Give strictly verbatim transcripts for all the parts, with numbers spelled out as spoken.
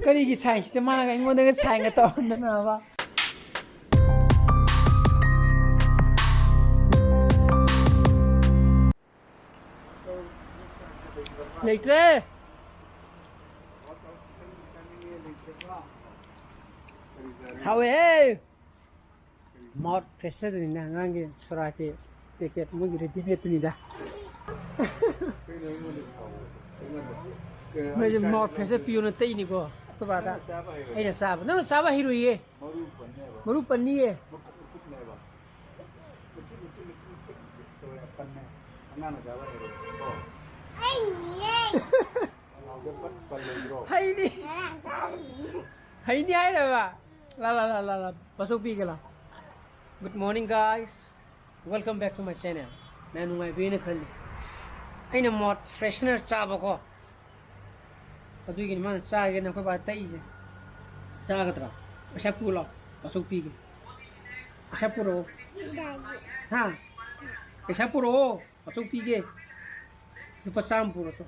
ꯀꯔꯤꯒꯤ ꯁꯥꯏꯟꯁꯤꯗ ꯃꯥꯅꯒ ꯑꯩꯉꯣꯟꯗꯒ ꯁꯥꯏꯟꯒ ꯇꯧꯔꯝꯗꯅꯕ? ꯂꯩꯇ꯭ꯔꯦ꯫ ꯍꯥꯎꯋꯦꯍꯦ꯫ ꯃꯥꯎꯠ ꯐ꯭ꯔꯦꯁꯅꯔꯗꯨꯅꯤꯅ ꯑꯉꯥꯡꯒꯤ ꯁꯣꯔꯥꯠꯀꯤ ꯄꯦꯀꯦꯠ ꯃꯣꯏꯒꯤ ꯔꯦꯗꯤꯃꯦꯗꯇꯨꯅꯤꯗ꯫ ꯃꯣꯏꯁꯦ ꯃꯥꯎꯠ ꯐ꯭ꯔꯦꯁꯅꯔ ꯄꯤꯌꯣꯅ ꯇꯛꯏꯅꯤꯀꯣ ꯑꯩꯈꯣꯏ ꯕꯥꯗ꯫ ꯑꯩꯅ ꯆꯥꯕ, ꯅꯪꯅ ꯆꯥꯕ ꯍꯩꯔꯣꯏꯌꯦ꯫ ꯃꯔꯨ ꯄꯟꯅꯤ ꯍꯥꯏꯕ꯫ ꯃꯔꯨ ꯄꯟꯅꯤꯌꯦ꯫ ꯃꯀꯨꯞ ꯃꯀꯨꯞꯅꯦꯕ꯫ ꯃꯆꯤꯠ ꯃꯆꯤꯠ ꯃꯆꯤꯠ ꯃꯆꯤꯠ ꯇꯧꯔꯦ ꯄꯟꯅꯦ꯫ ꯑꯉꯥꯡꯅ ꯆꯥꯕ ꯍꯩꯔꯣꯏ꯫ ꯀꯣ꯫ ꯍꯩꯅꯤꯌꯦ꯫ ꯈꯅꯥꯎꯗ ꯄꯠ ꯄꯜꯂꯣꯏꯗ꯭ꯔꯣ? ꯍꯩꯅꯤ꯫ ꯉꯔꯥꯡ ꯆꯥꯔꯤꯅꯤ꯫ ꯍꯩꯅꯤ ꯍꯥꯏꯔꯕ? ꯂꯥ, ꯂꯥ, ꯂꯥ, ꯂꯥ, ꯂꯥ꯫ ꯄꯥꯊꯣꯛꯄꯤꯒꯦ ꯂꯥ꯫ Good morning, guys. Welcome back to my channel. ꯃꯌꯥꯝ ꯅꯨꯡꯉꯥꯏꯕꯤꯅ ꯈꯜꯂꯤ꯫ ꯑꯩꯅ ꯃꯥꯎꯠ ꯐ꯭ꯔꯦꯁꯅꯔ ꯆꯥꯕꯀꯣ꯫ ꯑꯗꯨꯒꯤꯅꯤ ꯃꯥꯅ ꯆꯥꯒꯦꯅ ꯑꯩꯈꯣꯏ ꯕꯥ ꯇꯛꯏꯁꯦ꯫ ꯆꯥꯒꯗ꯭ꯔꯥ? ꯄꯩꯁꯥ ꯄꯨꯔꯣ ꯂꯥꯎ꯫ ꯄꯥꯊꯣꯛꯄꯤꯒꯦ꯫ ꯄꯩꯁꯥ ꯄꯨꯔꯛꯑꯣ꯫ ꯍꯥ? ꯄꯩꯁꯥ ꯄꯨꯔꯛꯑꯣ꯫ ꯑꯆꯧ ꯄꯤꯒꯦ꯫ ꯂꯨꯄꯥ ꯆꯥꯝꯃ ꯄꯨꯔꯁꯨ꯫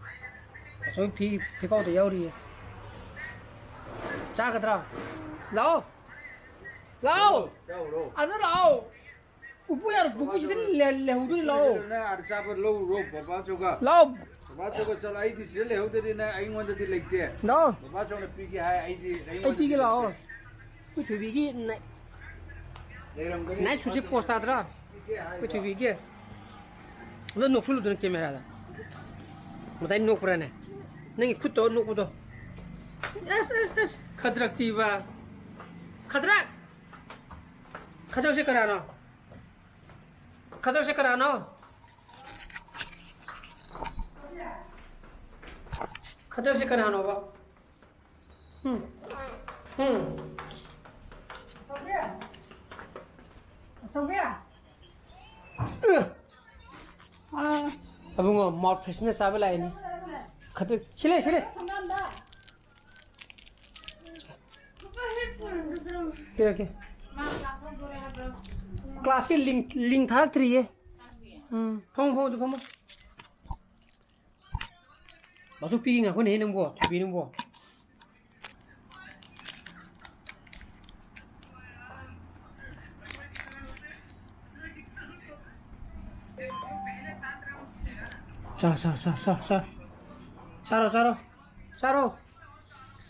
ꯑꯆꯧ ꯐꯤ ꯐꯤꯈꯥꯎꯗ ꯌꯥꯎꯔꯤꯌꯦ꯫ ꯆꯥꯒꯗ꯭ꯔꯥ? ꯂꯥꯛꯑꯣ꯫ ꯂꯥꯛꯑꯣ꯫ ꯆꯥꯎꯔꯣ꯫ ꯑꯗ ꯂꯥꯛꯑꯣ꯫ ꯎꯄꯨ ꯌꯥꯔꯣ, ꯎꯄꯨꯁꯤꯗ ꯂꯩ-, ꯂꯩꯍꯧꯗꯣꯏ ꯂꯥꯛꯑꯣ꯫ ꯅꯪ ꯑꯥꯗ ꯆꯥꯕ ꯂꯧꯔꯨꯔꯣ, ꯕꯕꯥꯆꯧꯒ꯫ ꯂꯥꯛꯑꯣ꯫ ꯕꯕꯥꯆꯧꯒ ꯆꯠꯂꯣ, ꯑꯩꯗꯤ ꯁꯤꯗ ꯂꯩꯍꯧꯗꯗꯤ ꯅꯪ ꯑꯩꯉꯣꯟꯗꯗꯤ ꯂꯩꯇꯦ꯫ ꯂꯥꯛꯑꯣ꯫ ꯕꯕꯥꯆꯧꯅ ꯄꯤꯒꯦ ꯍꯥꯏ, ꯑꯩꯗꯤ ꯑꯩ ꯑꯩꯉꯣꯟꯗꯗꯤ ꯄꯤꯒꯦ ꯂꯥꯛꯑꯣ꯫ ꯂꯩꯇꯦ꯫ ꯑꯩꯈꯣꯏ ꯊꯣꯏꯕꯤꯒꯤ ꯅ-, ꯂꯩꯔꯝꯒꯅꯤ꯫ Night suitꯁꯦ post ꯇꯥꯗ꯭ꯔꯥ? ꯄꯤꯒꯦ ꯍꯥꯏ꯫ ꯑꯩꯈꯣꯏ ꯊꯣꯏꯕꯤꯒꯤ꯫ ꯑꯝꯇ ꯅꯣꯛꯁꯜꯂꯨꯗꯅ cameraꯗ꯫ ꯃꯇꯥꯏ ꯅꯣꯛꯄ꯭ꯔꯥꯅꯦ? ꯅꯪꯒꯤ ꯈꯨꯠꯇꯣ ꯅꯣꯛꯄꯗꯣ꯫ ꯑꯁ, ꯑꯁ, ꯑꯁ꯫ ꯈꯗ꯭ꯔꯛꯇꯤꯕ꯫ ꯈꯗ꯭ꯔꯛ! ꯈꯗ꯭ꯔꯛꯁꯦ ꯀꯅꯥꯅꯣ? ꯈꯗ꯭ꯔꯛꯁꯦ ꯀꯅꯥꯅꯣ? ꯈꯗ꯭ꯔꯛꯁꯦ ꯀꯅꯥꯅꯣꯕ? ꯎꯝ꯫ ꯎꯝ꯫ ꯑꯆꯧꯕꯤ! ꯑꯆꯧꯕꯤ! ꯑꯥ꯫ ꯑꯕꯨꯡꯉꯣ, mouth freshener ꯆꯥꯕ ꯂꯥꯛꯏꯅꯤ꯫ ꯈꯗ꯭ꯔꯛ, ꯁꯤꯂꯦ, ꯁꯤꯂꯦ꯫ ꯄꯤꯔꯛꯀꯦ꯫ Classꯀꯤ link, link ꯊꯥꯔꯛꯇ꯭ꯔꯤꯌꯦ꯫ ꯎꯝ, ꯐꯝꯃꯣ, ꯐꯝꯃꯣ, ꯑꯗꯨ ꯐꯝꯃꯣ꯫ ꯃꯆꯨ ꯄꯤꯒꯦ ꯉꯥꯏꯈꯣꯅꯦꯍꯦ ꯅꯪꯕꯣ, ꯊꯣꯏꯕꯤ ꯅꯪꯕꯣ꯫ ꯆꯥ, ꯆꯥ, ꯆꯥ, ꯆꯥ, ꯆꯥ꯫ ꯆꯥꯔꯣ, ꯆꯥꯔꯣ, ꯆꯥꯔꯣ꯫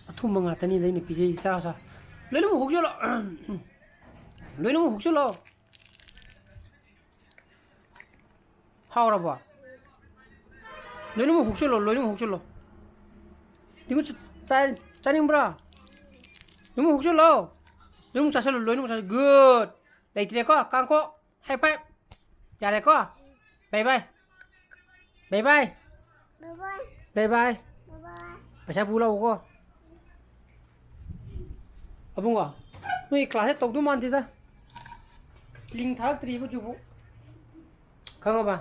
ꯑꯊꯨꯝꯕ ꯉꯥꯛꯇꯅꯤꯗ ꯑꯩꯅ ꯄꯤꯖꯩꯁꯦ꯫ ꯆꯥꯔꯣ, ꯆꯥꯔꯣ꯫ ꯂꯣꯏꯅꯃꯛ ꯍꯨꯛꯆꯜꯂꯣ꯫ ꯂꯣꯏꯅꯃꯛ ꯍꯨꯛꯆꯜꯂꯣ꯫ ꯍꯥꯎꯔꯕꯣ? ꯂꯣꯏꯅꯃꯛ ꯍꯨꯛꯆꯜꯂꯣ, ꯂꯣꯏꯅꯃꯛ ꯍꯨꯛꯆꯜꯂꯣ꯫ ꯇꯤꯡꯀꯨ ꯆ-, ꯆꯥ-, ꯆꯥꯅꯤꯡꯕ꯭ꯔꯣ? ꯂꯣꯏꯅꯃꯛ ꯍꯨꯛꯆꯜꯂꯣ꯫ ꯂꯣꯏꯅꯃꯛ ꯆꯥꯁꯜꯂꯣ, ꯂꯣꯏꯅꯃꯛ ꯆꯥꯁꯜꯂꯣ꯫ Good꯫ ꯂꯩꯇ꯭ꯔꯦꯀꯣ? ꯀꯥꯡꯀꯣꯛ꯫ High five꯫ ꯌꯥꯔꯦꯀꯣ? Bye bye꯫ Bye bye꯫ Bye bye꯫ Bye bye꯫ Bye bye꯫ ꯄꯩꯁꯥ ꯄꯨ ꯂꯥꯛꯎꯀꯣ꯫ ꯑꯕꯨꯡꯉꯣ, ꯅꯣꯏ class ꯁꯦ ꯇꯧꯗꯧ ꯃꯥꯟꯗꯦꯗ꯫ Link ꯊꯥꯔꯛꯇ꯭ꯔꯤꯕ ꯍꯧꯖꯤꯛꯐꯥꯎ꯫ ꯈꯪꯉꯕ?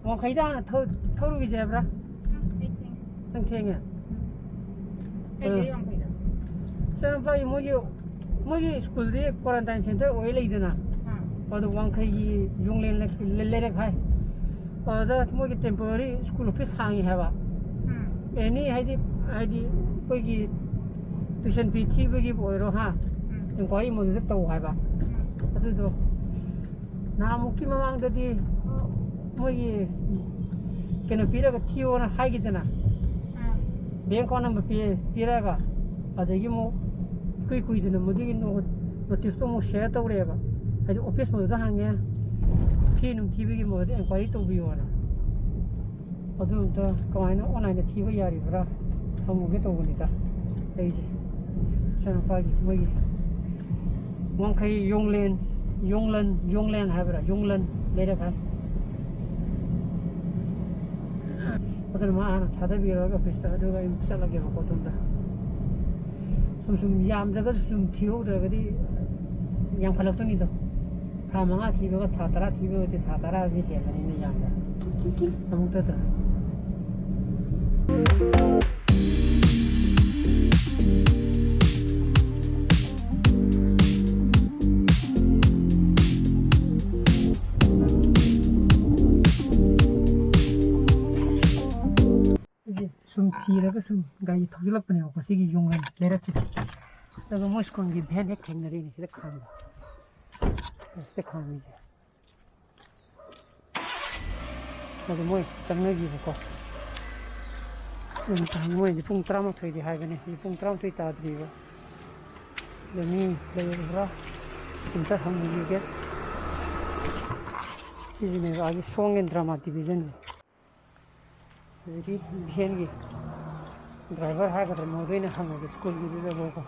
ꯋꯥꯡꯈꯩꯗ ꯍꯥꯟꯅ ꯊꯧ-, ꯊꯧꯔꯨꯈꯤꯁꯦ ꯍꯥꯏꯕ꯭ꯔꯥ? ꯎꯝ, ꯑꯩ ꯊꯦꯡꯉꯦ꯫ ꯅꯪ ꯊꯦꯡꯉꯦ? ꯑꯩ ꯑꯥ꯫ ꯂꯩ ꯋꯥꯡꯈꯩꯗ꯫ ꯏꯆꯥꯅꯨꯄꯥꯒꯤ ꯃꯣꯏꯒꯤ, ꯃꯣꯏꯒꯤ school ꯗꯤ quarantine center ꯑꯣꯏ ꯂꯩꯗꯅ꯫ ꯑꯥ꯫ ꯑꯗꯣ ꯋꯥꯡꯈꯩꯒꯤ ꯌꯣꯡꯂꯦꯟ ꯂꯩ-, ꯂꯩ-, ꯂꯩꯔꯛ ꯍꯥꯏ꯫ ꯑꯗꯨꯗ ꯃꯣꯏꯒꯤ temporary school office ꯍꯥꯡꯉꯤ ꯍꯥꯏꯕ꯫ ꯎꯝ꯫ Any ꯍꯥꯏꯗꯤ, ꯍꯥꯏꯗꯤ ꯑꯩꯈꯣꯏꯒꯤ tuition fee ꯊꯤꯕꯒꯤꯕꯨ ꯑꯣꯏꯔꯣ ꯍꯥ, ꯎꯝ꯫ Enquiry ꯃꯗꯨꯗ ꯇꯧ ꯍꯥꯏꯕ꯫ ꯎꯝ꯫ ꯑꯗꯨꯗꯣ ꯅꯍꯥꯟꯃꯨꯛꯀꯤ ꯃꯃꯥꯡꯗꯗꯤ ꯃꯣꯏꯒꯤ ꯀꯩꯅꯣ ꯄꯤꯔꯒ ꯊꯤꯌꯣꯅ ꯍꯥꯏꯈꯤꯗꯅ, ꯑꯥ꯫ Bank account number ꯄꯤ-, ꯄꯤꯔꯒ, ꯑꯗꯒꯤ ꯑꯃꯨꯛ ꯏꯀꯨꯏ ꯀꯨꯏꯗꯅ ꯃꯗꯨꯒꯤ ꯅꯣ-, notice ꯇꯣ ꯑꯃꯨꯛ share ꯇꯧꯔꯛꯑꯦꯕ꯫ ꯍꯥꯏꯗꯤ office ꯃꯗꯨꯗ ꯍꯪꯉꯦ, fee ꯅꯨꯡ ꯊꯤꯕꯒꯤ ꯃꯗꯨꯗ enquiry ꯇꯧꯕꯤꯌꯣꯅ꯫ ꯑꯗꯨ ꯑꯝꯇ ꯀꯃꯥꯏꯅ online ꯗ ꯊꯤꯕ ꯌꯥꯔꯤꯕ꯭ꯔꯥ ꯍꯪꯉꯨꯒꯦ ꯇꯧꯕꯅꯤꯗ ꯑꯩꯁꯦ꯫ ꯏꯆꯥꯅꯨꯄꯥꯒꯤ ꯃꯣꯏꯒꯤ ꯋꯥꯡꯈꯩ ꯌꯣꯡꯂꯦꯟ, ꯌꯣꯡꯂꯟ, ꯌꯣꯡꯂꯦꯟ ꯍꯥꯏꯕ꯭ꯔꯥ? ꯌꯣꯡꯂꯟ ꯂꯩꯔꯛ ꯍꯥꯏ꯫ ꯑꯗꯨꯅ ꯃꯥ ꯍꯥꯟꯅ ꯊꯥꯗꯕꯤꯔꯒ office ꯇ, ꯑꯗꯨꯒ ꯑꯩ ꯑꯃꯨꯛ ꯆꯠꯂꯒꯦꯕꯀꯣ ꯑꯗꯣꯝꯗ꯫ ꯁꯨꯝ ꯁꯨꯝ ꯌꯥꯝꯗ꯭ꯔꯒꯁꯨ ꯁꯨꯝ ꯊꯤꯍꯧꯗ꯭ꯔꯒꯗꯤ ꯌꯥꯝꯈꯠꯂꯛꯇꯣꯏꯅꯤꯗꯣ꯫ ꯊꯥ ꯃꯉꯥ ꯊꯤꯕꯒ ꯊꯥ ꯇꯔꯥ ꯊꯤꯕꯒꯗꯤ ꯊꯥ ꯇꯔꯥꯗꯤ ꯍꯦꯜꯂꯅꯤꯅ ꯌꯥꯝꯕ꯫ ꯑꯃꯨꯛꯇꯗ꯫ ꯁꯨꯝ ꯊꯤꯔꯒ ꯁꯨꯝ ꯒꯥꯔꯤ ꯊꯧꯖꯤꯜꯂꯛꯄꯅꯦꯕꯀꯣ ꯁꯤꯒꯤ ꯌꯣꯡꯂꯦꯟ ꯂꯩꯔꯛꯁꯤꯗ꯫ ꯑꯗꯨꯒ ꯃꯣꯏ school ꯒꯤ van ꯍꯦꯛ ꯊꯦꯡꯅꯔꯦꯅꯦ ꯁꯤꯗ ꯈꯥꯝꯕ꯫ ꯁꯤꯗ ꯈꯥꯝꯃꯤꯁꯦ꯫ ꯑꯗꯨ ꯃꯣꯏ ꯆꯪꯅꯈꯤꯕꯀꯣ꯫ ꯑꯗꯨꯝ ꯃꯣꯏꯗꯤ ꯄꯨꯡ ꯇꯔꯥꯃꯥꯊꯣꯏꯗꯤ ꯍꯥꯏꯕꯅꯦ, ꯍꯧꯖꯤꯛ ꯄꯨꯡ ꯇꯔꯥꯃꯥꯊꯣꯏ ꯇꯥꯗ꯭ꯔꯤꯕ꯫ ꯑꯗ ꯃꯤ ꯂꯩꯕ꯭ꯔꯥ? ꯑꯝꯇ ꯍꯪꯕꯤꯒꯦ꯫ ꯁꯤꯁꯤꯅꯦꯕ ꯑꯥꯒꯤ song and drama division ꯁꯦ꯫ ꯍꯧꯖꯤꯛꯀꯤ ꯚꯦꯟꯒꯤ ꯗ꯭ꯔꯥꯏꯚꯔ ꯍꯥꯏꯒꯗ꯭ꯔꯥ, ꯃꯉꯣꯟꯗ ꯑꯣꯏꯅ ꯍꯪꯉꯒꯦ ꯁ꯭ꯀꯨꯜꯒꯤꯗꯨꯗꯀꯣ꯫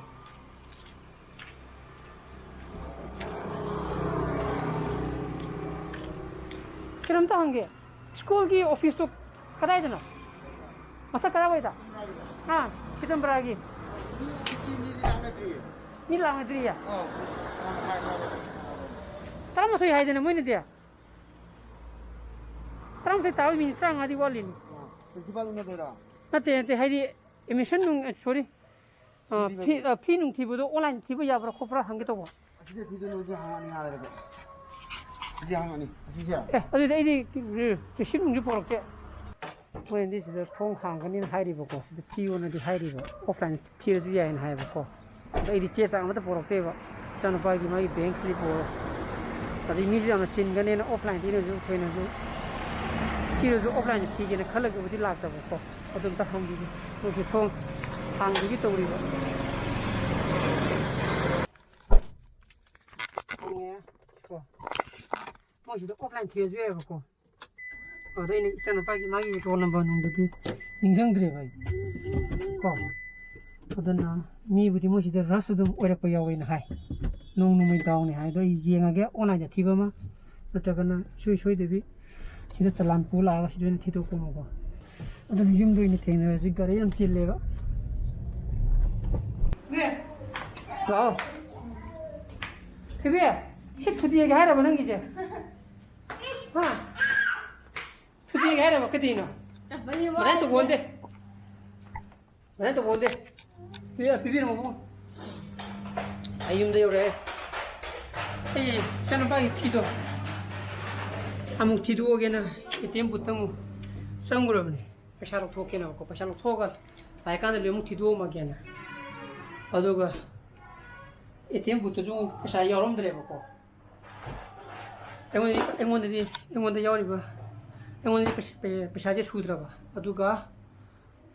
ꯀꯩꯅꯣꯝꯇ ꯍꯪꯒꯦ, ꯁ꯭ꯀꯨꯜꯒꯤ ꯑꯣꯐꯤꯁꯇꯨ ꯀꯗꯥꯏꯗꯅꯣ? ꯃꯊꯛ ꯀꯗꯥꯏꯋꯥꯏꯗ? ꯑꯥ, ꯁꯤꯇꯝꯕꯔꯥꯒꯤ꯫ ꯃꯤ ꯂꯥꯛꯅꯗ꯭ꯔꯤꯌꯦ? ꯇꯔꯥꯃꯥꯊꯣꯏ ꯍꯥꯏꯗꯅ ꯃꯣꯏꯅꯗꯤ꯫ ꯇꯔꯥꯃꯥꯊꯣꯏ ꯇꯥꯕ ꯃꯤꯅꯤꯠ ꯇꯔꯥꯃꯉꯥꯗꯤ ꯋꯥꯠꯂꯤꯅꯤ꯫ ꯄ꯭ꯔꯤꯟꯁꯤꯄꯥꯜ ꯎꯅꯗꯣꯏꯔꯣ? ꯅꯠꯇꯦ, ꯅꯠꯇꯦ, ꯍꯥꯏꯗꯤ ꯑꯦꯗꯃꯤꯁꯟ ꯅꯨꯡ, ꯁꯣꯔꯤ, ꯑ, ꯐꯤ, ꯑ, ꯐꯤ ꯅꯨꯡ ꯊꯤꯕꯗꯣ ꯑꯣꯟꯂꯥꯏꯟ ꯊꯤꯕ ꯌꯥꯕ꯭ꯔꯥ ꯈꯣꯠꯄ꯭ꯔꯥ ꯍꯪꯒꯦ ꯇꯧꯕ꯫ ꯑꯁꯤꯗ ꯊꯤꯗꯣꯏꯅꯣ? ꯍꯧꯖꯤꯛ ꯍꯪꯉꯛꯑꯅꯤ ꯍꯥꯏꯔꯒ꯫ ꯍꯧꯖꯤꯛ ꯍꯪꯉꯛꯑꯅꯤ꯫ ꯑꯁꯤꯁꯦ? ꯑꯦ, ꯑꯗꯨꯗꯤ ꯑꯩꯗꯤ ꯔꯤꯁꯤꯞ ꯅꯨꯡꯗꯤ ꯄꯨꯔꯛꯇꯦ꯫ ꯃꯣꯏꯅꯗꯤ ꯁꯤꯗ ꯊꯣꯡ ꯍꯥꯡꯒꯅꯤꯅ ꯍꯥꯏꯔꯤꯕꯀꯣ, ꯁꯤꯗ ꯊꯤꯌꯣꯅꯗꯤ ꯍꯥꯏꯔꯤꯕ, ꯑꯣꯐꯂꯥꯏꯟ ꯊꯤꯔꯁꯨ ꯌꯥꯏꯅ ꯍꯥꯏꯕꯀꯣ꯫ ꯑꯗꯣ ꯑꯩꯗꯤ ꯆꯦ ꯆꯥꯡ ꯑꯃꯠꯇ ꯄꯨꯔꯛꯇꯦꯕ꯫ ꯏꯆꯥꯅꯨꯄꯥꯒꯤ ꯃꯥꯒꯤ ꯕꯦꯡ ꯁ꯭ꯂꯤꯞ ꯑꯣꯏꯔꯣ, ꯑꯗꯩ ꯃꯤꯁꯨ ꯌꯥꯝꯅ ꯆꯤꯟꯒꯅꯦꯅ ꯑꯣꯐꯂꯥꯏꯟꯗ ꯑꯩꯅꯁꯨ ꯊꯣꯏꯅꯁꯨ ꯊꯤꯔꯁꯨ ꯑꯣꯐꯂꯥꯏꯟꯗ ꯊꯤꯒꯦꯅ ꯈꯜꯂꯒꯕꯨꯗꯤ ꯂꯥꯛꯇꯕꯀꯣ꯫ ꯑꯗꯨ ꯑꯝꯇ ꯍꯪꯕꯤꯒꯦ꯫ ꯃꯣꯏꯁꯦ ꯊꯣꯡ ꯍꯥꯡꯕꯒꯤ ꯇꯧꯔꯤꯕ꯫ ꯍꯪꯉꯦ꯫ ꯀꯣ꯫ ꯃꯣꯏꯁꯤꯗ ꯑꯣꯐꯂꯥꯏꯟ ꯊꯤꯔꯁꯨ ꯌꯥꯏꯑꯕꯀꯣ꯫ ꯑꯗ ꯑꯩꯅ ꯏꯆꯥꯅꯨꯄꯥꯒꯤ ꯃꯥꯒꯤ ꯔꯣꯜ ꯅꯝꯕꯔ ꯅꯨꯡꯗꯨꯗꯤ ꯅꯤꯡꯁꯤꯡꯗ꯭ꯔꯦꯕ ꯑꯩ꯫ ꯀꯣ꯫ ꯑꯗꯨꯅ ꯃꯤꯕꯨꯗꯤ ꯃꯣꯏꯁꯤꯗ ꯔꯁ ꯑꯗꯨꯝ ꯑꯣꯏꯔꯛꯄ ꯌꯥꯎꯋꯦꯅ ꯍꯥꯏ꯫ ꯅꯣꯡ ꯅꯣꯡꯃꯩ ꯗꯥꯎꯅꯤ ꯍꯥꯏ꯫ ꯑꯗꯣ ꯑꯩ ꯌꯦꯡꯉꯒꯦ ꯑꯣꯟꯂꯥꯏꯟꯗ ꯊꯤꯕ ꯑꯃ, ꯅꯠꯇ꯭ꯔꯒꯅ ꯁꯨꯡꯁꯣꯏ ꯁꯣꯏꯗꯕꯤ ꯁꯤꯗ ꯆꯂꯥꯟ ꯄꯨ ꯂꯥꯛꯑꯒ ꯁꯤꯗ ꯑꯣꯏꯅ ꯊꯤꯗꯣꯛꯄ ꯑꯃꯀꯣ꯫ ꯑꯗꯨꯅ ꯌꯨꯝꯗ ꯑꯣꯏꯅ ꯊꯦꯡꯅꯔꯁꯤ, ꯒꯥꯔꯤ ꯌꯥꯝ ꯆꯤꯜꯂꯦꯕ꯫ ꯂꯥꯛꯑꯣ꯫ ꯊꯣꯏꯕꯤ, ꯁꯤ ꯊꯨꯗꯦꯛꯑꯒꯦ ꯍꯥꯏꯔꯕ ꯅꯪꯒꯤꯁꯦ? ꯍꯥ? ꯊꯨꯗꯦꯛꯑꯒꯦ ꯍꯥꯏꯔꯕ ꯀꯩꯗꯧꯅꯣ? ꯆꯠꯄꯅꯤ ꯃꯊꯟ ꯋꯥꯏ꯫ ꯇꯧꯒꯣꯟꯗꯦ꯫ ꯃꯊꯟ ꯇꯧꯒꯣꯟꯗꯦ꯫ ꯄꯤꯕꯤꯔꯝꯃꯣ, ꯄꯤꯕꯤꯔꯝꯃꯣ꯫ ꯑꯩ ꯌꯨꯝꯗ ꯌꯧꯔꯛꯑꯦ꯫ ꯑꯩ ꯏꯆꯥꯅꯨꯄꯥꯒꯤ ꯐꯤꯗꯣ ꯑꯃꯨꯛ ꯊꯤꯗꯣꯛꯑꯒꯦꯅ ꯑꯦ ꯇꯤ ꯑꯦꯝ ꯕꯨꯠꯇ ꯑꯃꯨꯛ ꯆꯪꯉꯨꯔꯕꯅꯦ꯫ ꯄꯩꯁꯥ ꯂꯧꯊꯣꯛꯀꯦꯅꯕꯀꯣ꯫ ꯄꯩꯁꯥ ꯂꯧꯊꯣꯛꯑꯒ ꯂꯥꯛꯑꯀꯥꯟꯗ ꯂꯣꯏ ꯑꯃꯨꯛ ꯊꯤꯗꯣꯛꯑꯝꯃꯒꯦꯅ꯫ ꯑꯗꯨꯒ ꯑꯦ ꯇꯤ ꯑꯦꯝ ꯕꯨꯠꯇꯁꯨ ꯑꯃꯨꯛ ꯄꯩꯁꯥ ꯌꯥꯎꯔꯝꯗ꯭ꯔꯦꯕꯀꯣ꯫ ꯑꯩꯉꯣꯟꯗꯗꯤ, ꯑꯩꯉꯣꯟꯗꯗꯤ, ꯑꯩꯉꯣꯟꯗ ꯌꯥꯎꯔꯤꯕ ꯑꯩꯉꯣꯟꯗꯗꯤ ꯄꯩꯁꯥ- ꯄꯩ- ꯄꯩꯁꯥꯁꯦ ꯁꯨꯗ꯭ꯔꯕ꯫ ꯑꯗꯨꯒ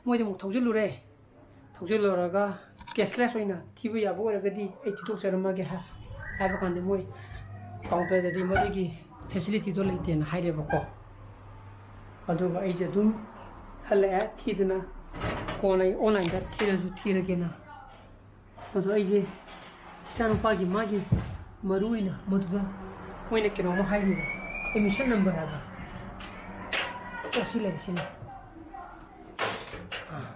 ꯃꯣꯏꯗ ꯑꯃꯨꯛ ꯊꯧꯖꯤꯜꯂꯨꯔꯦ꯫ ꯊꯧꯖꯤꯜꯂꯨꯔꯒ cashless ꯑꯣꯏꯅ ꯊꯤꯕ ꯌꯥꯕ ꯑꯣꯏꯔꯒꯗꯤ ꯑꯩ ꯊꯤꯗꯣꯛꯆꯔꯝꯃꯒꯦ ꯍꯥꯏ- ꯍꯥꯏꯕ ꯀꯥꯟꯗ ꯃꯣꯏ counterꯗꯗꯤ ꯃꯗꯨꯒꯤ facilityꯗꯣ ꯂꯩꯇꯦꯅ ꯍꯥꯏꯔꯦꯕꯀꯣ꯫ ꯑꯗꯨꯒ ꯑꯩꯁꯦ ꯑꯗꯨꯝ ꯍꯜꯂꯛꯑꯦ ꯊꯤꯗꯅ꯫ ꯀꯣꯟꯅ ꯑꯩ onlineꯗ ꯊꯤꯔꯁꯨ ꯊꯤꯔꯒꯦꯅ꯫ ꯑꯗꯣ ꯑꯩꯁꯦ ꯏꯆꯥꯅꯨꯄꯥꯒꯤ ꯃꯥꯒꯤ ꯃꯔꯨ ꯑꯣꯏꯅ ꯃꯗꯨꯗ ꯃꯣꯏꯅ ꯀꯩꯅꯣꯝꯃ ꯍꯥꯏꯔꯤꯕ, admission number ꯍꯥꯏꯕ꯫ ꯑꯣ, ꯁꯤ ꯂꯩꯔꯦ, ꯁꯤꯅꯤ꯫ ꯑꯥ꯫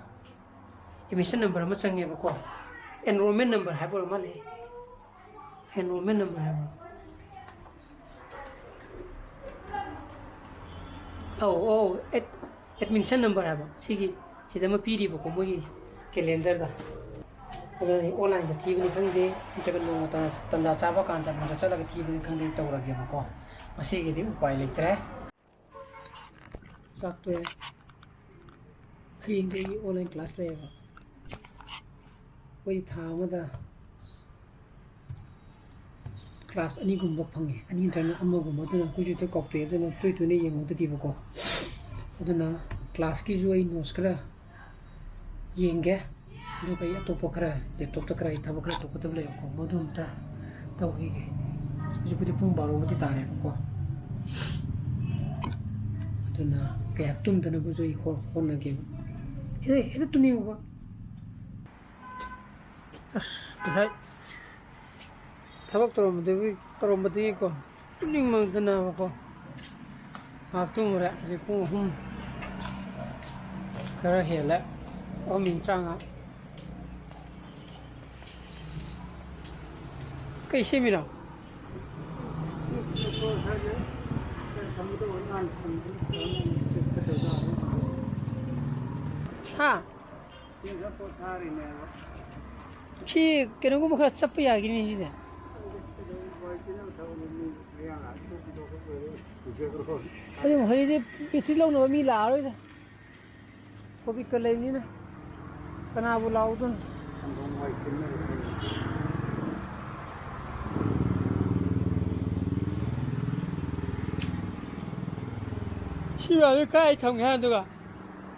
Admission number ꯑꯃ ꯆꯪꯉꯦꯕꯀꯣ꯫ Enrollment number ꯍꯥꯏꯕ ꯑꯣꯏꯔ ꯃꯥꯜꯂꯦ꯫ Enrollment number ꯍꯥꯏꯕ꯫ ꯑꯧ, ꯑꯧ, ad- admission number ꯍꯥꯏꯕ꯫ ꯁꯤꯒꯤ ꯁꯤꯗ ꯑꯃ ꯄꯤꯔꯤꯕꯀꯣ, ꯃꯣꯏꯒꯤ calendarꯗ꯫ ꯑꯗꯨꯅ ꯑꯩ onlineꯗ ꯊꯤꯕꯅꯤ ꯈꯪꯗꯦ, ꯅꯠꯇ꯭ꯔꯒ ꯅꯣꯡꯃ ꯇꯟꯖꯥ- ꯇꯟꯖꯥ ꯆꯥꯕ ꯀꯥꯟꯗ ꯃꯗ ꯆꯠꯂꯒ ꯊꯤꯕꯅꯤ ꯈꯪꯗꯦ, ꯇꯧꯔꯒꯦꯕꯀꯣ꯫ ꯃꯁꯤꯒꯤꯗꯤ ꯎꯄꯥꯏ ꯂꯩꯇ꯭ꯔꯦ꯫ ꯆꯥꯛ ꯇꯣꯛꯑꯦ꯫ ꯍꯌꯦꯡꯗꯤ ꯑꯩꯒꯤ online class ꯂꯩꯌꯦꯕ꯫ ꯑꯩꯈꯣꯏ ꯊꯥ ꯑꯃꯗ class ꯑꯅꯤꯒꯨꯝꯕ ꯐꯪꯉꯦ, ꯑꯅꯤ ꯅꯠꯇ꯭ꯔꯒꯅ ꯑꯃꯒꯨꯝꯕ꯫ ꯑꯗꯨꯅ ꯑꯩꯈꯣꯏꯁꯨ ꯍꯦꯛꯇ ꯀꯥꯎꯊꯣꯛꯑꯦ, ꯑꯗꯨꯅ ꯇꯣꯏ ꯇꯣꯏꯅ ꯌꯦꯡꯍꯧꯗꯗꯤꯕꯀꯣ꯫ ꯑꯗꯨꯅ classꯀꯤꯁꯨ ꯑꯩ notes ꯈꯔ ꯌꯦꯡꯒꯦ꯫ ꯑꯗꯨꯒ ꯑꯩ ꯑꯇꯣꯞꯄ ꯈꯔ, laptopꯇ ꯈꯔ ꯑꯩ ꯊꯕꯛ ꯈꯔ ꯇꯧꯒꯗꯕ ꯂꯩꯕꯀꯣ, ꯃꯗꯨ ꯑꯝꯇ ꯇꯧꯈꯤꯒꯦ꯫ ꯍꯧꯖꯤꯛꯄꯨꯗꯤ ꯄꯨꯡ ꯕꯥꯔꯣꯕꯨꯗꯤ ꯇꯥꯔꯦꯕꯀꯣ꯫ ꯑꯗꯨꯅ ꯀꯌꯥ ꯇꯨꯝꯗꯅꯕꯁꯨ ꯑꯩ ꯍꯣ- ꯍꯣꯠꯅꯒꯦꯕ꯫ ꯍꯦꯛꯇ- ꯍꯦꯛꯇ ꯇꯨꯝꯅꯤꯡꯉꯛꯄ꯫ ꯑꯁ, ꯉꯁꯥꯏ ꯊꯕꯛ ꯇꯧꯔꯝꯕꯗꯒꯤ- ꯇꯧꯔꯝꯕꯗꯒꯤꯀꯣ, ꯇꯨꯝꯅꯤꯡꯃꯟꯗꯅꯕꯀꯣ, ꯉꯥꯏꯍꯥꯛ ꯇꯨꯝꯃꯨꯔꯦ꯫ ꯍꯧꯖꯤꯛ ꯄꯨꯡ ꯑꯍꯨꯝ ꯈꯔ ꯍꯦꯜꯂꯦ, ꯑꯍꯨꯝ minute ꯇꯔꯥꯃꯉꯥ꯫ ꯀꯩ ꯁꯦꯝꯃꯤꯅꯣ? ꯍꯥ? ꯁꯤ ꯀꯩꯅꯣꯒꯨꯝꯕ ꯈꯔ ꯆꯞꯄ ꯌꯥꯒꯤꯅꯤ ꯁꯤꯗꯤ꯫ ꯑꯗꯨ ꯍꯧꯖꯤꯛꯇꯤ battery ꯂꯧꯅꯕ ꯃꯤ ꯂꯥꯛꯑꯔꯣꯏꯗ꯫ Covidꯀ ꯂꯩꯕꯅꯤꯅ ꯀꯅꯥꯕꯨ ꯂꯥꯛꯎꯗꯣꯏꯅꯣ? ꯁꯪꯒꯣꯝ ꯋꯥꯏ ꯁꯤꯟꯅꯔꯤꯕꯅꯤ꯫ ꯁꯤ ꯃꯌꯥꯝꯁꯤ ꯀꯥꯏ ꯊꯝꯒꯦ ꯍꯥꯏ ꯑꯗꯨꯒ?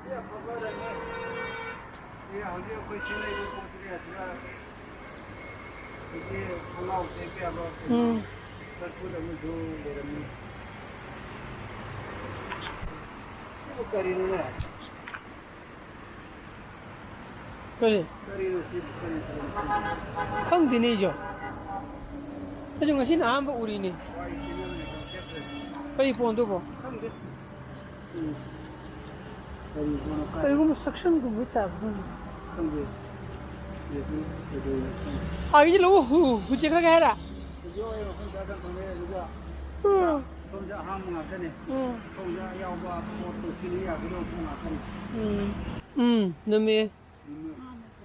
ꯁꯤ ꯑꯐꯕ ꯂꯩꯅꯦ꯫ ꯁꯤ ꯍꯧꯖꯤꯛ ꯑꯩꯈꯣꯏ ꯁꯤ ꯂꯩꯕ ꯄꯣꯠꯁꯤꯗꯤ ꯑꯁꯤꯗ ꯑꯩꯈꯣꯏꯒꯤ ꯈꯣꯡꯒ꯭ꯔꯥꯎ ꯇꯦꯛꯄ ꯌꯥꯕ ꯀꯩꯅꯣ, ꯎꯝ꯫ ꯆꯠꯄꯗ ꯑꯃꯁꯨ ꯂꯩꯔꯝꯃꯤ꯫ ꯁꯤꯕꯨ ꯀꯔꯤꯅꯣꯅꯦ? ꯀꯔꯤ? ꯀꯔꯤꯅꯣ ꯁꯤꯕꯨ? ꯀꯔꯤ ꯐꯣꯟ? ꯈꯪꯗꯦꯅꯦ ꯑꯩꯁꯨ꯫ ꯑꯩꯁꯨ ꯉꯁꯤꯅ ꯑꯍꯥꯟꯕ ꯎꯔꯤꯅꯦ꯫ ꯀꯔꯤ ꯐꯣꯟꯗꯨꯕꯣ? ꯈꯪꯗꯦ꯫ ꯎꯝ꯫ ꯀꯔꯤ ꯐꯣꯟꯅꯣ? ꯀꯔꯤꯒꯨꯝꯕ suction ꯒꯨꯝꯕ ꯇꯥꯕ ꯈꯪꯗꯦ꯫ ꯈꯪꯗꯦ꯫ ꯁꯤꯗꯤ ꯀꯩꯗꯧꯔꯤꯅꯣ ꯈꯪꯗꯦ꯫ ꯑꯥꯒꯤꯁꯤ ꯂꯧ ꯍꯨ-, ꯍꯨ ꯆꯦꯟꯈ꯭ꯔꯒꯦ ꯍꯥꯏꯔ? ꯍꯧꯖꯤꯛ ꯑꯣꯏꯔꯣ, ꯄꯨꯡ ꯇꯔꯥ ꯈꯛꯇꯪ ꯊꯣꯛꯂꯛꯑꯦ ꯑꯗꯨꯒ꯫ ꯎꯝ꯫ ꯁꯣꯝꯗ ꯑꯍꯥꯡꯕ ꯉꯥꯛꯇꯅꯦ꯫ ꯎꯝ꯫ ꯁꯣꯝꯗ ꯑꯌꯥꯎꯕ ꯄꯣꯠꯇꯣ ꯁꯤꯅ ꯌꯥꯒꯗꯧꯕ ꯄꯣꯠ ꯉꯥꯛꯇꯅꯦ꯫ ꯎꯝ꯫ ꯎꯝ, ꯅꯝꯃꯦ꯫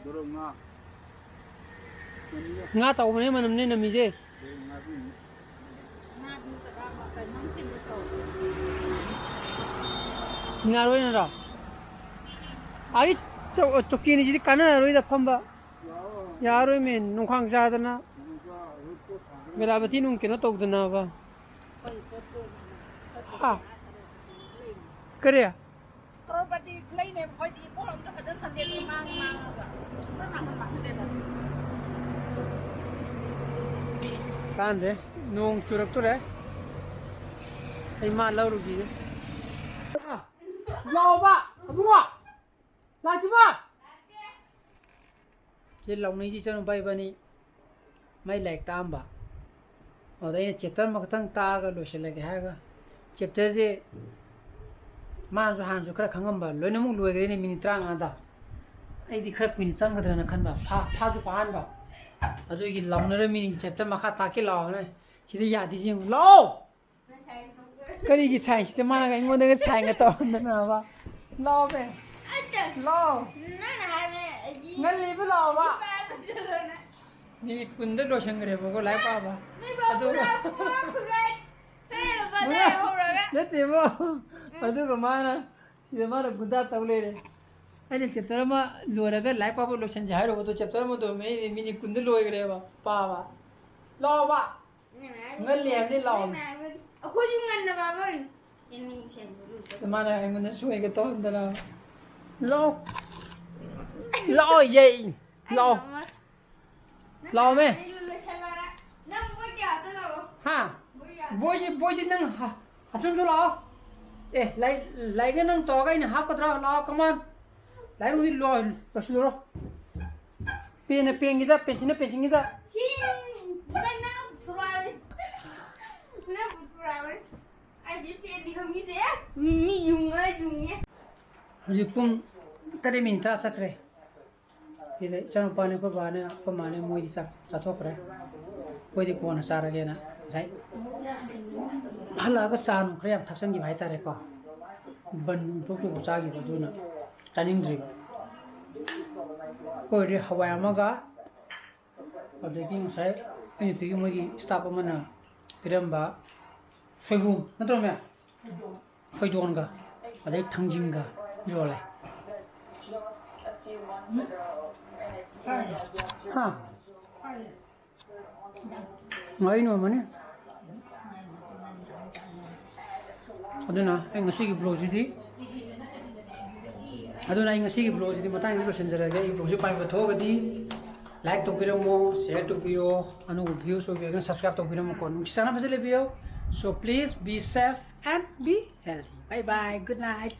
ꯃꯣꯔꯣꯛ ꯉꯥ꯫ ꯉꯥ ꯇꯥꯎꯕꯅꯦ ꯃꯅꯝꯅꯦ ꯅꯝꯃꯤꯁꯦ꯫ ꯉꯥꯔꯣꯏꯅꯔꯣ? ꯑꯩ ꯆꯧ-, ꯆꯧꯀꯤꯅꯤꯁꯤꯗꯤ ꯀꯥꯟꯅꯔꯔꯣꯏꯗ ꯐꯝꯕ꯫ ꯌꯥꯔꯣꯏꯃꯦ, ꯅꯣꯡꯈꯥꯡ ꯆꯥꯗꯅ꯫ ꯕꯦꯂꯥꯕꯇꯤ ꯅꯨꯡ ꯀꯩꯅꯣ ꯇꯧꯗꯅꯕ꯫ ꯍꯥ? ꯀꯔꯤ? ꯀ꯭ꯔꯣꯔꯄꯇꯤ ꯂꯩꯅꯦꯕ ꯑꯩꯈꯣꯏꯗꯤ, ꯄꯣꯠ ꯑꯝꯇ ꯐꯖꯅ ꯊꯝꯗꯦ, ꯑꯗꯨꯝ ꯃꯥꯡ ꯃꯥꯡꯉꯒ꯫ ꯂꯣꯏ ꯃꯥꯡꯍꯟ ꯃꯥꯡꯍꯜꯂꯦꯗ꯫ ꯀꯥꯟꯗꯦ, ꯅꯣꯡ ꯆꯨꯔꯛꯇꯣꯔꯦ꯫ ꯑꯩ ꯃꯥ ꯂꯧꯔꯨꯈꯤꯒꯦ꯫ ꯂꯥꯛꯑꯣꯕ, ꯑꯕꯨꯡꯉꯣ꯫ ꯂꯥꯛꯇ꯭ꯔꯤꯕꯣ? ꯁꯤ ꯂꯥꯎꯅꯩꯁꯤ ꯏꯆꯥꯅꯨꯄꯥ ꯏꯕꯥꯅꯤ ꯃꯥꯏ ꯂꯥꯏꯔꯤꯛ ꯇꯥꯛꯑꯝꯕ꯫ ꯑꯗꯨꯗ ꯑꯩꯅ chapter ꯑꯃꯈꯛꯇꯪ ꯇꯥꯛꯑꯒ ꯂꯣꯏꯁꯤꯜꯂꯒꯦ ꯍꯥꯏꯔꯒ, chapter ꯁꯦ ꯃꯥꯅꯁꯨ ꯍꯥꯟꯅꯁꯨ ꯈꯔ ꯈꯪꯉꯝꯕ, ꯂꯣꯏꯅꯃꯛ ꯂꯣꯏꯈ꯭ꯔꯦꯅꯦ ꯃꯤꯅꯤꯠ ꯇꯔꯥꯃꯉꯥꯗ꯫ ꯑꯩꯗꯤ ꯈꯔ ꯀꯨꯏꯅ ꯆꯪꯒꯗ꯭ꯔꯅ ꯈꯟꯕ, ꯐꯥ-, ꯐꯥꯁꯨ ꯐꯥꯍꯟꯕ꯫ ꯑꯗꯨꯒꯤ ꯂꯥꯎꯅꯔꯝꯃꯤꯅꯤ, chapter ꯃꯈꯥ ꯇꯥꯛꯀꯦ ꯂꯥꯛꯑꯣꯅ꯫ ꯁꯤꯗ ꯌꯥꯗꯦ, ꯌꯦꯡꯉꯨ ꯂꯥꯛꯑꯣ꯫ ꯀꯔꯤꯒꯤ sign ꯁꯤꯗ ꯃꯥꯅꯒ ꯑꯩꯉꯣꯟꯗꯒ sign ꯒ ꯇꯧꯔꯝꯗꯅꯕ? ꯂꯥꯛꯑꯣꯃꯦ꯫ ꯑꯠꯇ꯫ ꯂꯥꯛꯑꯣ꯫ ꯅꯪꯅ ꯍꯥꯏꯕꯅꯦ, ꯑꯁꯤ ꯉꯜꯂꯤꯕ ꯂꯥꯛꯑꯣꯕ꯫ ꯁꯤ ꯄꯥꯏꯔ ꯂꯣꯏꯁꯤꯜꯂꯣꯅ꯫ ꯃꯤꯅꯤꯠ ꯀꯨꯟꯗ ꯂꯣꯏꯁꯟꯈ꯭ꯔꯦꯕꯀꯣ ꯂꯥꯏꯔꯤꯛ ꯄꯥꯕ꯫ ꯅꯣꯏ ꯕꯥ ꯑꯗꯨꯒ ꯄꯨꯔꯥ ꯄꯨꯔꯥ ꯐꯨꯒꯥꯏ꯫ ꯐꯦꯔ ꯂꯨꯄꯥ ꯃꯉꯥ꯫ ꯇꯔꯥ ꯍꯧꯔꯒ꯫ ꯅꯠꯇꯦꯕꯣ꯫ ꯎꯝ꯫ ꯑꯗꯨꯒ ꯃꯥꯅ ꯁꯤꯗ ꯃꯥꯅ ꯒꯨꯟꯗꯥ ꯇꯧ ꯂꯩꯔꯦ꯫ ꯑꯩꯅ chapter ꯑꯃ ꯂꯣꯏꯔꯒ ꯂꯥꯏꯔꯤꯛ ꯄꯥꯕ ꯂꯣꯏꯁꯟꯁꯦ ꯍꯥꯏꯔꯨꯕꯗꯣ chapter ꯑꯃꯗꯣ ꯃꯤ-, ꯃꯤꯅꯤꯠ ꯀꯨꯟꯗ ꯂꯣꯏꯈ꯭ꯔꯦꯕ ꯄꯥꯕ꯫ ꯂꯥꯛꯑꯣꯕ꯫ ꯅꯪꯅ ꯍꯥꯏꯕ-, ꯉꯜꯂꯤ ꯍꯥꯏꯕꯅꯤ, ꯂꯥꯛꯑꯣ꯫ ꯅꯪꯅ ꯍꯥꯏꯕ-, ꯑꯩꯈꯣꯏꯁꯨ ꯉꯟꯅ ꯄꯥꯕ ꯑꯣꯏꯅ꯫ ꯃꯥꯅ ꯑꯩꯉꯣꯟꯗ ꯁꯣꯏꯒꯦ ꯇꯧꯍꯟꯗꯅ꯫ ꯂꯥꯛꯑꯣ꯫ ꯂꯥꯛꯑꯣ, ꯌꯦ꯫ ꯂꯥꯛꯑꯣ꯫ ꯂꯥꯛꯑꯣꯃꯦ꯫ ꯍꯥ? ꯕꯣꯏꯁꯤ, ꯕꯣꯏꯁꯤ ꯅꯪ ꯍꯥ-, ꯍꯥꯞꯆꯤꯟꯁꯨ ꯂꯥꯛꯑꯣ꯫ ꯑꯦ, ꯂꯥꯏ-, ꯂꯥꯏꯔꯤꯛꯅ ꯅꯪ ꯇꯧꯔꯒ ꯑꯩꯅ ꯍꯥꯞꯀꯗ꯭ꯔꯣ? ꯂꯥꯛꯑꯣ, come on꯫ ꯂꯥꯏꯔꯤꯛ ꯂꯣꯏ ꯂꯣꯏꯁꯤꯜꯂꯨꯔꯣ꯫ ꯄꯦꯟꯅ ꯄꯦꯟꯒꯤꯗ, ꯄꯦꯟꯁꯤꯜꯅ ꯄꯦꯟꯁꯤꯟꯒꯤꯗ꯫ ꯁꯤ ꯅꯪ ꯄꯨꯊꯣꯔꯛꯑꯕꯅꯤ꯫ ꯅꯪ ꯄꯨꯊꯣꯔꯛꯑꯕꯅꯤ꯫ ꯑꯩꯁꯤ ꯄꯦꯟꯗꯤ ꯈꯪꯕꯤꯗꯦ꯫ ꯃꯤ ꯌꯨꯡꯉ ꯌꯨꯡꯉꯦ꯫ ꯍꯧꯖꯤꯛ ꯄꯨꯡ ꯇꯔꯦꯠ ꯃꯤꯅꯤꯠ ꯇꯔꯥ ꯆꯠꯈ꯭ꯔꯦ꯫ ꯁꯤꯗ ꯏꯆꯥꯅꯨꯄꯥꯅꯦ, ꯑꯩꯈꯣꯏ ꯕꯥꯅꯦ, ꯑꯩꯈꯣꯏ ꯃꯥꯅꯦ, ꯃꯣꯏꯗꯤ ꯆꯥꯛ ꯆꯥꯊꯣꯛꯈ꯭ꯔꯦ꯫ ꯑꯩꯈꯣꯏꯗꯤ ꯀꯣꯟꯅ ꯆꯥꯔꯒꯦꯅ ꯉꯁꯥꯏ ꯍꯜꯂꯛꯑꯒ ꯆꯥ ꯅꯨꯡ ꯈꯔ ꯌꯥꯝ ꯊꯛꯆꯟꯈꯤꯕ ꯍꯥꯏꯇꯥꯔꯦꯀꯣ꯫ ꯕꯟ ꯅꯨꯡ ꯊꯣꯛꯇ꯭ꯔꯤꯐꯥꯎ ꯆꯥꯈꯤꯕ, ꯑꯗꯨꯅ ꯆꯥꯅꯤꯡꯗ꯭ꯔꯤꯕ꯫ ꯑꯩꯈꯣꯏꯗꯤ ꯍꯋꯥꯏ ꯑꯃꯒ, ꯑꯗꯒꯤ ꯉꯁꯥꯏ ꯑꯩ ꯅꯨꯄꯤꯒꯤ ꯃꯣꯏꯒꯤ staff ꯑꯃꯅ ꯄꯤꯔꯝꯕ ꯁꯣꯏꯕꯨꯝ ꯅꯠꯇ꯭ꯔꯣ, ꯃꯦꯝ? ꯐꯩꯗꯣꯟꯒ ꯑꯗꯩ ꯊꯥꯡꯖꯤꯡꯒ ꯌꯣꯜꯂꯦ꯫ ꯍꯥ? ꯉꯥꯔꯤ ꯅꯣꯝꯃꯅꯤ꯫ ꯑꯗꯨꯅ ꯑꯩ ꯉꯁꯤꯒꯤ vlogꯁꯤꯗꯤ, ꯑꯗꯨꯅ ꯑꯩ ꯉꯁꯤꯒꯤ vlogꯁꯤꯗꯤ ꯃꯇꯥꯡꯁꯤꯗ ꯂꯣꯏꯁꯤꯟꯖꯔꯒꯦ꯫ ꯑꯩꯒꯤ vlogꯁꯤ ꯄꯥꯝꯕꯤꯕ ꯊꯣꯛꯑꯒꯗꯤ like ꯇꯧꯕꯤꯔꯝꯃꯣ, share ꯇꯧꯕꯤꯌꯣ, ꯑꯅꯧꯕ views ꯑꯣꯏꯕꯤꯔꯒꯅ subscribe ꯇꯧꯕꯤꯔꯝꯃꯣꯀꯣ꯫ ꯅꯨꯡꯁꯤ ꯆꯥꯟꯅꯕꯁꯦ ꯂꯩꯕꯤꯌꯣ꯫ So please be safe and be healthy. Bye bye. Good night.